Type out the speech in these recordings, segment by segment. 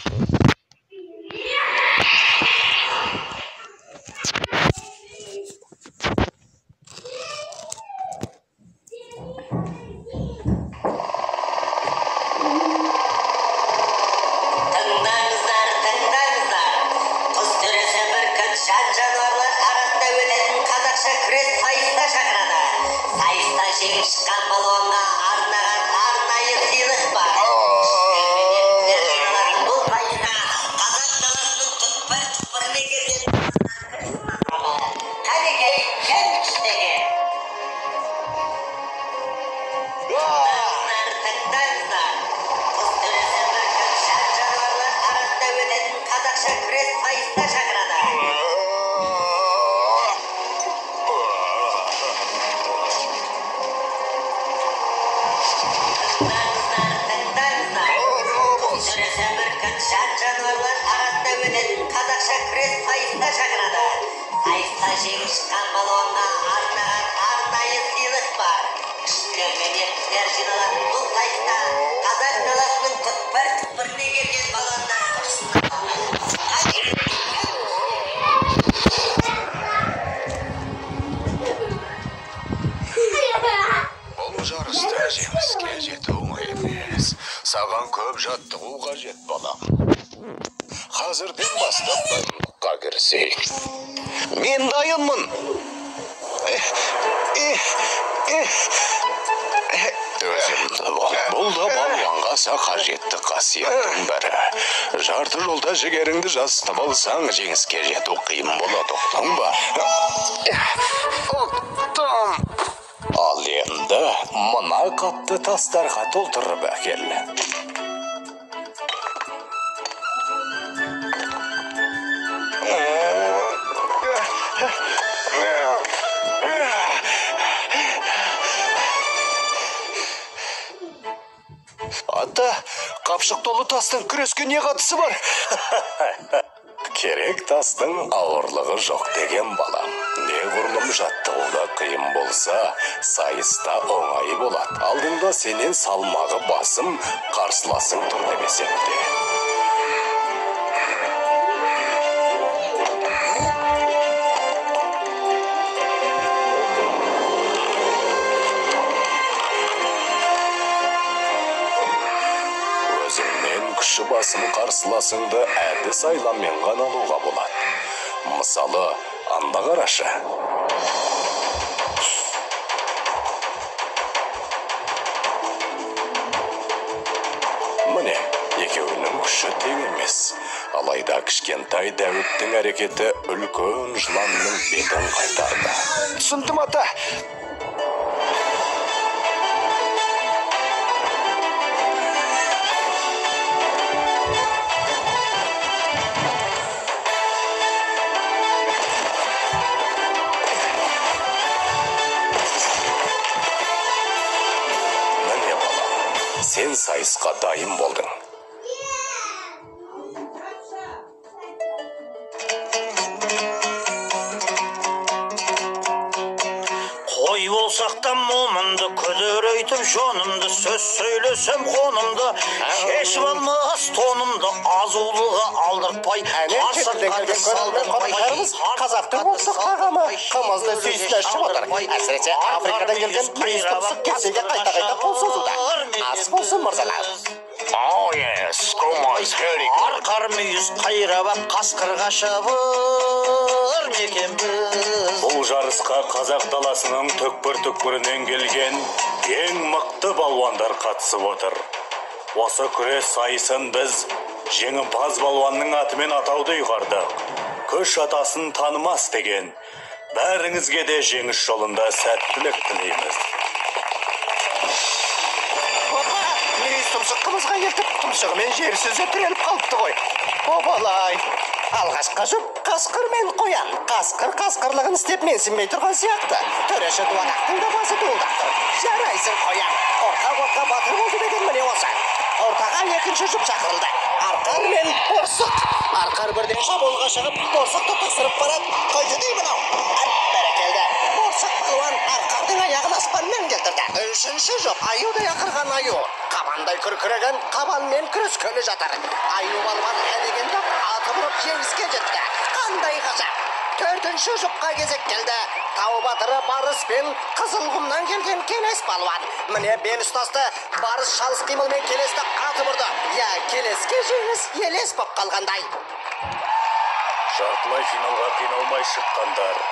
Тыңдаңыздар, тыңдаңыздар. Құс төресі Бүркіт жан-жануарлар арасында өтетін қазақша күрес сайысына шақырады. Сайыста жеңіп шыққан балуанға арнаған арнайы сыйлық бар. Күштер мен еріктілер жиналатын бұл сайысқа қазақ даласының түкпір-түкпірінен келген балуандар күш сынасады. Қанекей, кім күшті екен? Тыңдаңыздар, тыңдаңыздар. Құс төресі Бүркіт жан-жануарлар арасында өтетін қазақша күрес сайысына шақырады. Тыңдаңыздар, тыңдаңыздар. Құс төресі Бүркіт жан-жануарлар арасында өтетін қазақша күрес сайысына шақырады. Сайыста жеңіп шыққан балуанға арнаған арнайы сыйлық бар. Күштілер мен еріктілер жиналатын бұл сайыста қазақ даласының түкпір-түкпірінен келген балуандар күш сынасады. Қанекей, кім күшті екен? Бұл жарыста жеңіске жету оңай емес. Саған көп жаттығу қажет, балам. Қазірден бастап дайындыққа кірісейік. Мен дайынмын. Төзімді бол. Бұл да балуанға аса қажетті қасиеттің бірі. Жарты жолда жігеріңді жасытып алсаң, жеңіске жету қиын болады, ұқтың ба? Ұқтым. Ал енді мына қапты тастарға толтырып әкел. Ата, қапшық толы тастың күреске не қатысы бар? Керек тастың ауырлығы жоқ деген, балам. Неғұрлым жаттығуда қиын болса, сайыста оңай болады. Алдында сенен салмағы басым қарсыласың тұр деп есепте. Өзіңнен күші басым қарсыласыңды әдіс айламен ғана алуға болады. Мысалы, анда қарашы. Міне, екеуінің күші тең емес. Алайда кішкентай дәуіттің әрекеті үлкен жыланның бетін қайтарды. Түсіндім, ата. Міне, балам, сен сайысқа дайын болдың. Қой болсақ та момынды, күдірейтіп жонымды, сөз сөйлесем қонымды, шешіп алмас тонымды, азулыға алдыртпай, Әне қарсы шетелден келген көрермен қонақтарымыз қазақтың ұлттық тағамы қымызды сүйісіне ішіп отыр. Әсіресе Африкадан келген мүйіз тұмсық кесеге қайта-қайта қол созуда. Ас болсын, мырзалар. Oh yes, қымыз very good. Арқар мүйіз қайрап ап, қасқырға шабыр мекенбіз. Бұл жарысқа қазақ даласының түкпір-түкпірінен келген ең мықты балуандар қатысып отыр. Осы күрес сайысын біз жеңімпаз балуанның атымен атауды ұйғардық. Күш атасын танымас деген. Бәріңізге де жеңіс жолында сәттілік тілейміз. Опа, мүйіз тұмсық қымызға елтіп, тұмсығымен жер сүзе тіреліп қалыпты ғой. Обалай. Алғашқы жұп қасқыр мен қоян. Қасқыр қасқырлығын істеп менсінбей тұрған сияқты. Төреші дуадақтың да басы дуылдап тұр. Жарайсың, қоян. Қорқа-қорқа батыр болды деген міне осы. Ортаға екінші жұп шақырылды. Арқар мен борсық. Арқар бірден шабуылға шығып, борсықты тықсырып барады. Қойды дей мынау. Әп, бәрекелді. Борсық палуан арқардың аяғын аспаннан келтірді. Үшінші жұп аюдай ақырған аю. Қап Табандай күркіреген қабанмен күрескелі жатыр. Аю балуан ә дегенде атып ұрып жеңіске жетті. Қандай ғажап! Төртінші жұпқа кезек келді. Тау батыры Барыс пен Қызылқұмнан келген Келес балуан. Міне, бел ұстасты. Барыс шалыс қимылмен Келесті атып ұрды. Иә, Келеске жеңіс елес боп қалғандай. Жартылай финалға қиналмай шыққандар: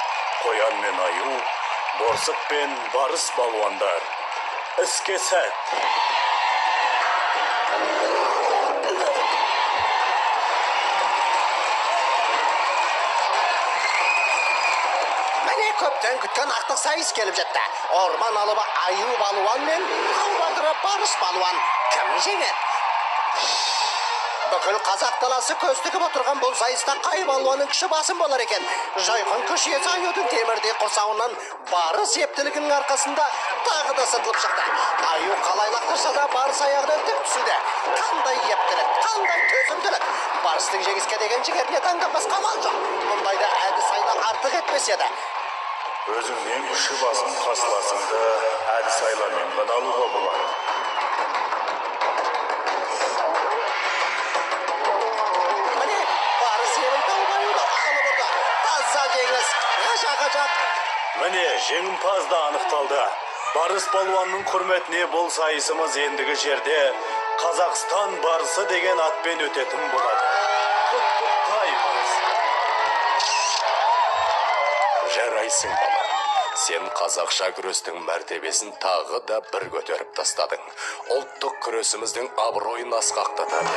қоян мен аю, борсық пен барыс балуандар. Іске сәт! Міне, көптен күткен ақтық сайыс келіп жетті. Орман алыбы аю балуан мен тау батыры Барыс балуан. Кім жеңеді? Бүкіл қазақ даласы көз тігіп отырған бұл сайыста қай балуанның күші басым болар екен? Жайқын күш иесі аюдың темірдей құрсауынан Барыс ептілігінің арқасында тағы да сытылып шықты. Аю қалай лақтырса да, Барыс аяғынан тік түсуде. Қандай ептілік, қандай төзімділік! Барыстың жеңіске деген жігеріне таңданбасқа амал жоқ. Мұндайда әдіс айла артық етпес еді. Өзіңнен күші басым қарсыласыңды әдіс айламен ғана алуға болады. Міне, Барыс ебін тауып, аюды алып ұрды. Таза жеңіс! Ғажап, ғажап! Міне, жеңімпаз да анықталды. Барыс балуанның құрметіне бұл сайысымыз ендігі жерде Қазақстан барысы деген атпен өтетін болады. Құттықтаймыз! Жарайсың, балам. Сен қазақша күрестің мәртебесін тағы да бір көтеріп тастадың. Ұлттық күресіміздің абыройын асқақтата бер.